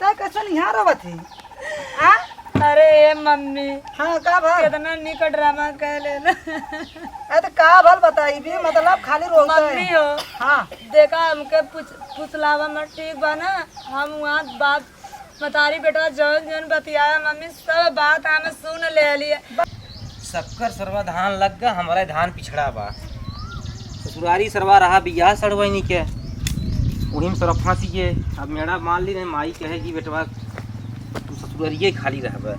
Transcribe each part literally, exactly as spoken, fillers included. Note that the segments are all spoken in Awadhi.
का, कैसन यहाँ रोवत ही? आ? अरे ए मम्मी, हाँ, का भल? कितना निक ड्रामा कह लेना। अरे तो का भल बताई भी, मतलब खाली रोता है। मम्मी हो, हाँ। देखा हमके पूछ, फुसलावा मत, ठीक बा ना? हम वहाँ बात, मतारी बेटवा जौन जौन बतियाया मम्मी, सब बात हम सुन ले लिए। सबकर सरवा धान लग गा, हमारा धान पिछड़ा बा। ससुरारी सरवा रहा बियाह सड़वैनी के, वही में सरवा फंसी के। अब मेड़ा मान ली नहीं, माई कहेगी बेटवा तू ससुरारिये खाली रहबे।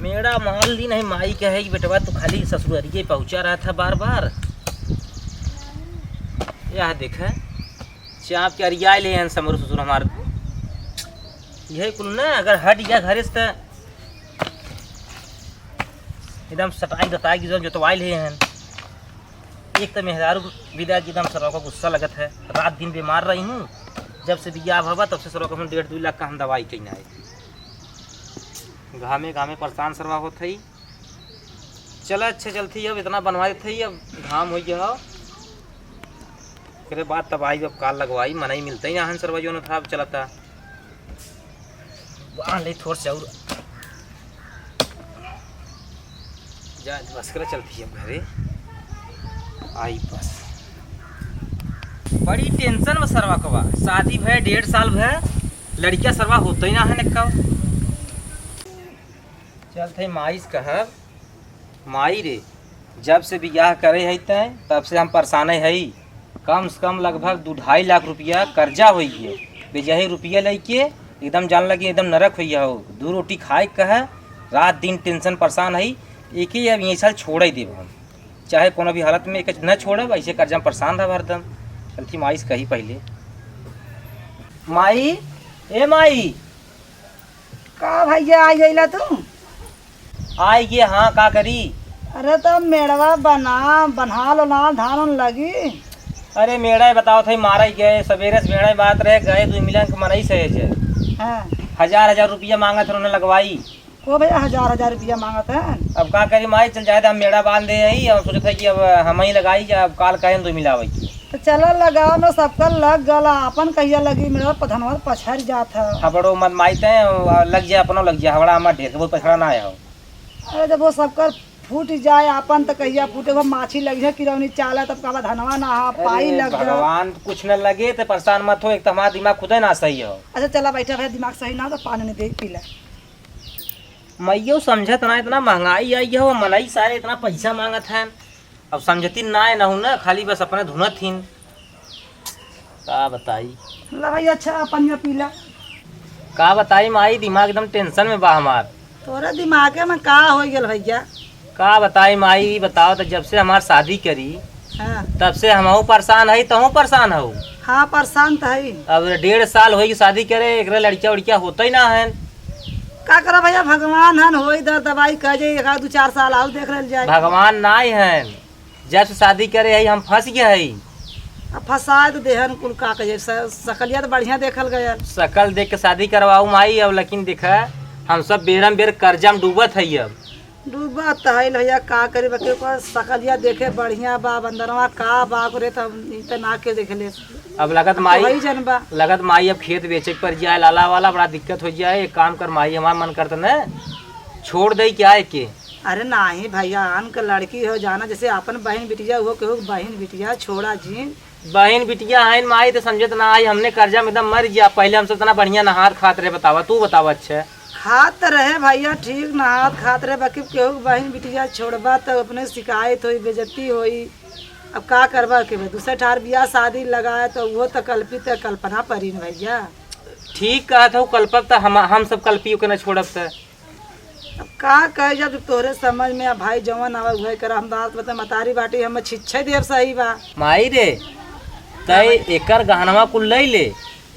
मेड़ा मान ली नहीं, माई कहेगी बेटवा तू खाली ससुरारिये पहुँचा रहा था बार बार। यह देखे चाप के अरियाए ले हैं समरू ससुर हमार। यही कुल ना अगर हट गया घरे से त एकदम सटाई दताई की जोतवाई ले हैं। एक तो मेहरारू विदा की एकदम सरवा का गुस्सा लगत है। रात दिन बीमार रही हूँ, जब से बियाह भवा तब से सरवा का हम डेढ़ दो लाख का हम दवाई कहीं आए। घामे घामे परेशान सरवा होत है। चला अच्छा चलती अब इतना बनवा देते ही, अब घाम हो गया हो। एकरे बाद तब आई अब काल लगवाई, मनई मिलते ही ना हन सरवा जो न था अब चलता। बांध ले थोड़ से और। जा, बस करे चलती है अब घरे। आई बस। बड़ी टेंशन में सरवा कबा। शादी भय डेढ़ साल भय, लड़किया सरवा होते ही ना है निक्का। चलते ही माई से कहब, माई रे, जब से बियाह करे है तैं, तब से हम परेशान है। कम से कम लगभग दू ढाई लाख रुपया कर्जा होई है। बेजाहे रुपया लेके एकदम जान लगी, एकदम नरक होई हो। दू रोटी खाए के कहे, रात दिन टेंशन परेशान है। एके अब ये साल छोड़ ही देब हम, चाहे कोनो भी हालत में एके न छोड़ब, ऐसे कर्जा में परेशान रहब हरदम। चलती माई से कही पहले। माई, ए माई, का भैया, आ गइला तू? आई गे, हाँ, का करी? अरे, तो मेड़वा बना, बन्हाल ओन्हाल, धान ओन लगी। अरे, मेड़ा बतावत है, मारा ही गए, सवेरे से मेड़ा बात रहे, गए, दू मिलन के मनई सहेजे। हाँ। हजार हजार रुपया मांगत रहे, उन्हें लगवाई। को भैया हजार हजार रुपया मांगत है? अब का करी माई, चल जाए, तो हम मेड़ा बांध दे ही, और सोचत है कि अब हम ही लगाई, अब काल कहें दू मिलावे की। तो चला लगाओ ना, सबका लग गला, अपन कहिया लगी, मेरा पधनवा पछड़ जात है। हबड़ो मत माई तैं, लग जाए, अपनो लग जाए, हबड़ा हमार ढेर के बहुत पछड़ा ना आया हो। अरे जब वो सबकर फूट जाए आपन, तो कहिया फूटे, वो माछी लग जाए, किरौनी चाला, तब कहबा धनवा ना हा, पाई अरे लग गया। भगवान कुछ न लगे, तो परेशान मत हो, एक तो हमारा दिमाग खुदे ना सही हो। अच्छा चला बैठा भाई, दिमाग सही ना हो तो पानी नहीं दे, पी ले। मइयो समझत ना, इतना महंगाई आई हो, मनई सारे इतना पैसा मांगत हैं। अब समझती ना है, ना हूँ ना, खाली बस अपने धुनत हिन। का बताई? ला भाई, अच्छा, पनिया पी ला। का बताई माई, दिमाग एकदम टेंशन में बा हमार। तोरे दिमागे में का हो गल भैया? का बताई माई, ई बताओ तो, जब से हमार शादी करी, हाँ। तब से हमहू परेशान हई, तहू परेशान हऊ। हाँ, परेशान तो हई। अब डेढ़ साल होई शादी करे, एकरे लड़किया उड़किया होते ही ना है। का करा भैया, भगवान हन, होई दर दवाई कह जाई, एक आध दू चार साल आऊ देख लेल जाए। भगवान नाय हन, जब से शादी करे हई हम फंस गए हई। अब फंसाए तो देहन कुल का कहे, स-, सकलिया तो बढ़िया देखल गयल। सकल देख के शादी करवाऊ माई, अब लेकिन देखा हम सब बेरम बेर कर्जा में डूबत हई। अब डूबत है भैया, का करी, बाकी ओकर सकलिया देखे बढ़िया बा, बंदरवा का बा ओकरे, त हम ई त ना के देखले। अब लगत अब माई, वही जन बा। लगत माई अब खेत बेचे के पड़ जाए, लाला वाला बड़ा दिक्कत हो जाए। एक काम कर माई, हमार मन करता न छोड़ दे क्या है के? अरे नाही भैया, अन के लड़की हो जाना, जैसे अपन बहिन बिटिया हो, केहू के बहिन बिटिया छोड़ा जी। बहिन बिटिया हइन माई, त समझत ना आई, हमने कर्जा में एकदम मर गया। पहले हमसे इतना बढ़िया नहात खात रहे, बतावा, तू बतावा। अच्छा, खात रहे भैया, ठीक नहात खात रहे, बाकी केहू के बहिन बिटिया छोड़बा त अपने शिकायत होई, बेइज्जती होई। अब का करबा के भाई, दूसरे ठार बियाह शादी लगाए त उहो त कल्पित है, कल्पना परी न भैया। ठीक कहत हो, कल्पब त हम, हम सब कल्पी ओके न छोड़ब त। अब का कहे, जब तोहरे समझ में अब भाई जवन आवे उहे करा। हम दांत बता मतारी बाटी, हम छिच्छे देव सही बा। माई रे, तई हाँ भाई। एकर गहनवा कुल ले ले।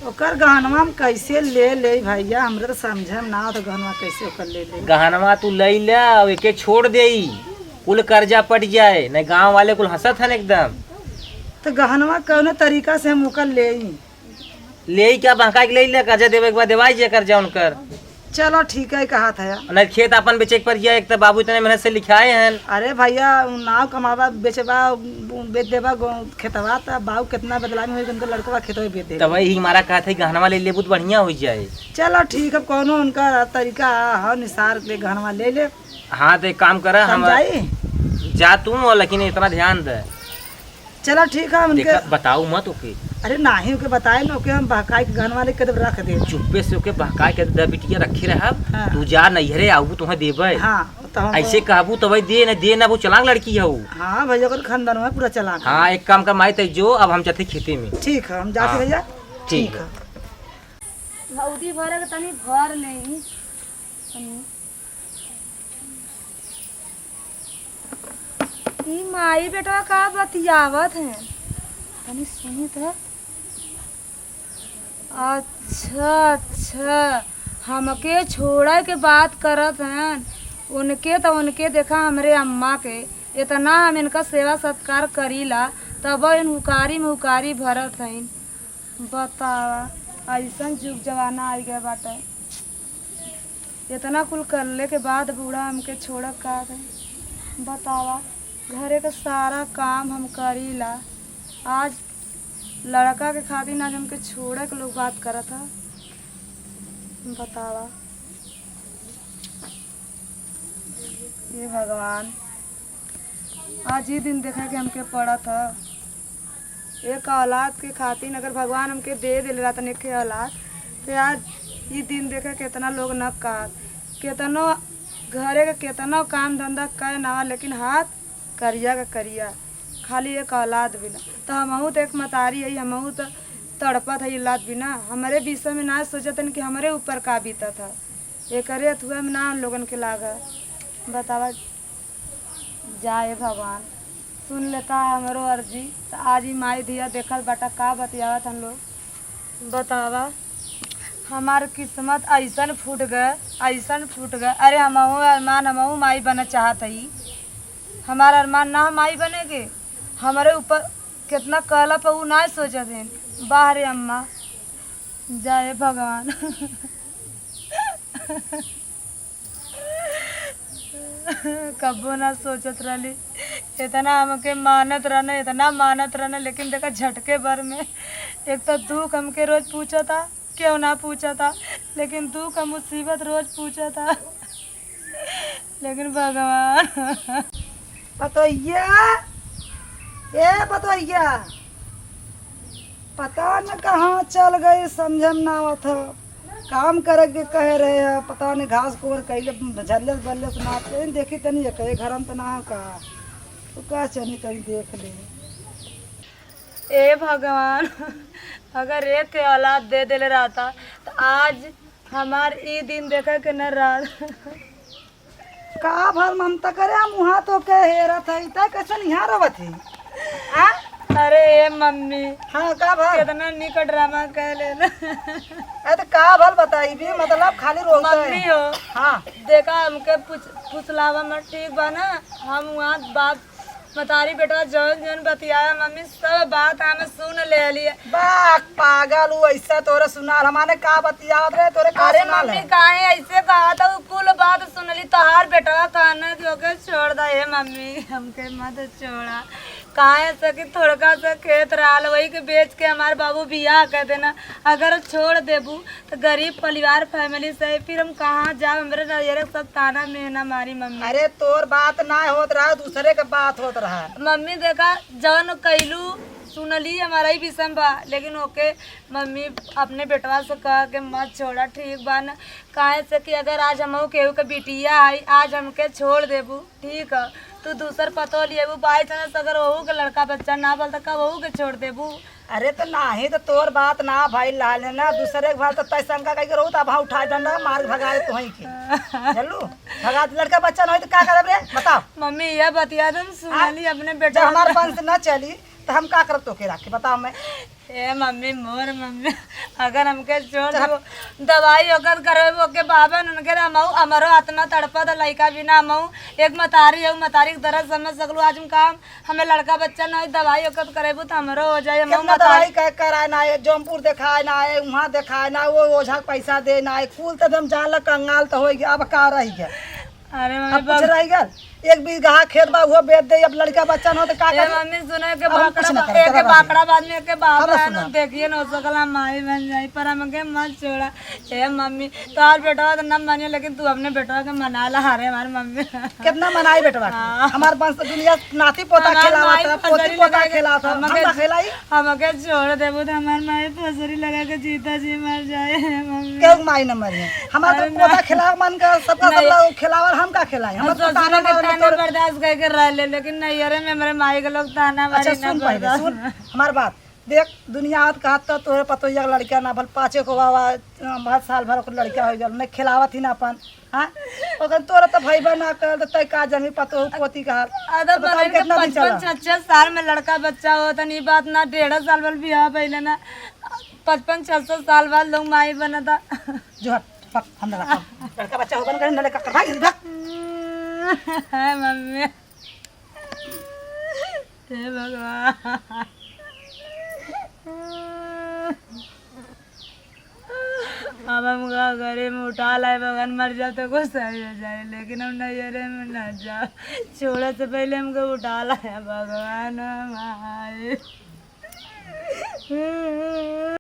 ओकर गहनवा हम कैसे ले ले भैया, हमरे तो समझे में ना आवत गहनवा कैसे ओकर ले ले। गहनवा तू ले ले और एके छोड़ देई, कुल कर्जा पट जाए, नहीं गांव वाले कुल हंसत हन एकदम। तो गहनवा कौनो तरीका से हम ओकर लेई। लेई क्या बहका के ले ले, कर्जा देवे के बाद देवाई जे कर्जा उनकर। चलो ठीक है, कहा था यार। नहीं, खेत अपन बेचे के पर गया, एक तो बाबू इतने मेहनत से लिखाए हैं। अरे भैया, उ नाव कमावा, बेचबा, उ बेच देबा गो-, खेतवा, त बाबू कितना बदलामी होई, उनका लड़कवा खेतवा बेच दे। तब वही हमारा कहा था, गहनवा ले लेबू तो बढ़िया हो जाए। चलो ठीक है, कौनो उनका तरीका हो, निसार के गहनवा ले ले। हाँ, तो एक काम करा, हम हम जाई? जा तू, और लेकिन इतना ध्यान दे। चला ठीक है, उनके देखा, बताऊ मत ओके। अरे नाही, ओके बताए न, ओके हम बहकाई के गहनवा लेके तब रख दे। चुप्पे से ओके बहकाई के द बिटिया रखे रहब। हाँ। तू जा नैहरे, आऊ तुम्हें देबे। हाँ, तो हम ऐसे कहबू तब दे न, दे न, वो चलाक लड़की है वो। हाँ भैया, ओकर खानदान में पूरा चलाक है। हाँ, एक काम कर माई, तै जो, अब हम जाते खेते में। ठीक है, हम जाते हाँ। भैया। ठीक ठीक है। है। हौदी भरे के तनी भर लेई। तनी। ई माई बेटवा का बतियावत हैं? तनी सुनी त। अच्छा, अच्छा, हमके छोड़े के बात करत हैं। उनके त उनके देखा, हमरे अम्मा के इतना हम इनका सेवा सत्कार करीला, तब इन हुकारी में हुकारी भरत हैं। बतावा, अइसन जुग जमाना आइ गए बाटे। इतना कुल करले के बाद बूढ़ा हमके छोड़ब का दे? बतावा, घरे के सारा काम हम करीला, आज लड़का के खातिर आज हमके छोड़े के लोग बात करत ह। बतावा, हे भगवान, आज ई दिन देखे के हमके पड़त ह। एक औलाद के खातिर अगर भगवान हमके दे देले रहतन एक औलाद, तो आज ई दिन देखे केतना लोग न कहत, केतनो घरे के केतनो काम धंधा करे ना, लेकिन हाथ करिया के करिया, खाली एक औलाद बिना। तो हमहू तो एक मतारी है, हमहू तो तड़पत है औलाद बिना। हमरे विषय में ना सोचतन कि हमरे ऊपर का बीतत है। एकरे अथुआ में ना उन लोगन के लाग है। बतावा, जा ए भगवान, सुन लेता है हमरो अर्जी। त आज ई माई धिया देखत बाटा का बतियावत हम लोग। बतावा, हमार किस्मत अइसन फूट गए, अइसन फूट गए। अरे हमहू अरमान, हमहू माई बनना चाहत हई। हमार अरमान ना माई बने के, हमरे ऊपर केतना कहला पर उ ना सोचत हैं। बाह रे अम्मा, जा ए भगवान। कब्बो ना सोचत रहली, इतना हमके मानत रहना, इतना मानत रहना, लेकिन देखा झटके भर में एक तो दुख हमके रोज पूछा था, क्यों ना पूछा था, लेकिन दुख हम मुसीबत रोज पूछा था। लेकिन भगवान। पतोहिया, ए पतोहिया, पता न कहाँ चल गई, समझे में ना आवत ह। काम करे के कहे रहे ह, पता न घास कोर कैले झल्लस बल्लस ना, लेकिन देखी तनी एक घर में तो ना हो का, तो का चनी तनी देख ले। ए भगवान, अगर एक के औलाद दे देले रहता, तो आज हमार ई दिन देखे के न रहत। का भल ममता करे, हम उहाँ तो के हेरत हई, तै कैसन इहाँ रवत ही? आ? अरे ए मम्मी, हाँ, का भल? केतना निक ड्रामा कह लेना। अरे तो का भल बताई भी, मतलब खाली रोवत है। मम्मी हो, हाँ। देखा हमके पूछ, फुसलावा मत, ठीक बा ना? हम उहाँ बात मतारी बेटवा जौन जौन बतियाया मम्मी, सब बात हम सुन लेली। बा पागल, उ ऐसा तोरे सुनाल, हमारे का बतियावत रहे, तोरे का अरे सुनाल मम्मी, है? काहे ऐसे कहा था? उ कुल बात सुनली, तोहार बेटवा कहना कि ओके छोड़ दा। हे मम्मी, हमके मत छोड़ा। काहे से कि थोड़का सा खेत रहल, वही के बेच के हमार बाबू बियाह कर देना। अगर छोड़ देबू, तो गरीब परिवार, family से, फिर हम कहाँ जाब? हमरे नैहरे सब ताना मेहना मारी मम्मी। अरे, तोर बात ना होत रहा, दूसरे के बात होत रहा। मम्मी, देखा, जौन कैलू, सुनली, हमारा ही विषम बा, लेकिन ओके मम्मी, अपने बेटवा से कह के मत छोड़ा, ठीक बा न? काहे से कि अगर आज हमहू केहू के बिटिया है, आज हमके छोड़ देबू, ठीक है, तू दूसर पतोह लिएबू, by chance अगर ओहू के लड़का बच्चा ना भल, त का ओहू के छोड़ देबू? अरे तो नाही तो तोर बात ना भाई लाल है ना, दूसरे के भाल तो तय शंका कहीं के रहू तो अब हाँ उठा डंडा मार के भगाए तो वहीं के। चलू, भगा लड़का बच्चा ना होई तो का करब रे, बताओ। मम्मी, ये बतिया तुम सुन आ, ली अपने जब बेटा हमार से। वंश न चली तो हम का करब तोके राखे, बताओ मैं। ए मम्मी, मोर मम्मी, अगर हमके छोड़ देबो, दवाई ओकर करवेबो, ओके बाबन उनके, हमहू, हमरो आत्मा तड़पत, लइका बिना हमहू, एक मतारी है, मतारी के दर्द समझ सकलू। आज हम काम, हमें लड़का बच्चा ना होई, दवाई ओकर करवेबू तो हमरो हो जाए, हमहू कितना मतारी। दवाई का कराए ना है, जौनपुर देखाए ना है, वहाँ देखाए ना, वो ओझा के पैसा दे ना है, कुल तो एकदम जान ला कंगाल तो हो गया, अब का रह गया? अरे मम्मी, अब कुछ बब- रह गया? एक बीघा खेत बा, वो बेच दे, अब लड़का बच्चा ना हो तो का ए करी? मम्मी, सुनो, एक अब हम कुछ बाकड़ा ना बा-, करब, एक करब बाकड़ा बाद में, एक बाप अब रहन, सुनो। देखिए ना, हो सकला माई बन जाई, पर हमके मत छोड़ा। ए मम्मी, तोहार बेटवा तो ना मानियो, लेकिन तू अपने बेटवा के मना ला। अरे हमार मम्मी। कितना मनाई बेटवा के? हाँ। हमार वंश दुनिया नाती पोता हमार खेलावत माई है, पोती फसरी पोता लगा के खेलावत है, हम हमके ना खेलाई? हमके छोड़ देबो तो हमार माई फसरी लगा के जीता जी मर जाए, मम्मी। केहू के माई न मरी है। हमार तो अरे पोता ना। खेलाव मन का, सबका नहीं। सब लोग खेलावल, हम का खेलाई? हमार तो ससुर ताना के मारे ताना तोड़ बर्दाश्त करके रह ले, लेकिन नैहरे में हमरे माई के लोग ताना अच्छा, मारी ना सुन पहले, बर्दाश्त सुन ना। हमार बात। देख, दुनिया हाथ कहत तो तोरे पतोहिया के लड़का ना भल, पाँचे को बाबा, भर साल भर ओकर लड़का हो गल, नहीं खेलावत ही ना अपन, हाँ? ओकर तोरा तो भइबा ना करल, तो तय का जनमी पतोह पोती का हाल। अरे तो बताओ, बहन के कितना दिन पचपन, चला? छह, छह साल में लड़का बच्चा होत, ई बात ना, डेढ़ साल भर बियाह भइले ना, पचपन, छह, छह साल बाद लोग माई बनता। जो हट, हट, हम लड़का, लड़का बच्चा होबन करे, ना लड़का कर, भाग, भाग। हाय मम्मी। हे भगवान। अब हम का करे, हम उठा लाए भगवान, मर जाओ तो कुछ सही हो जाए, लेकिन हम नैहरे में ना जाओ। छोड़े से पहले हमको उठा लाए भगवान, हम आए।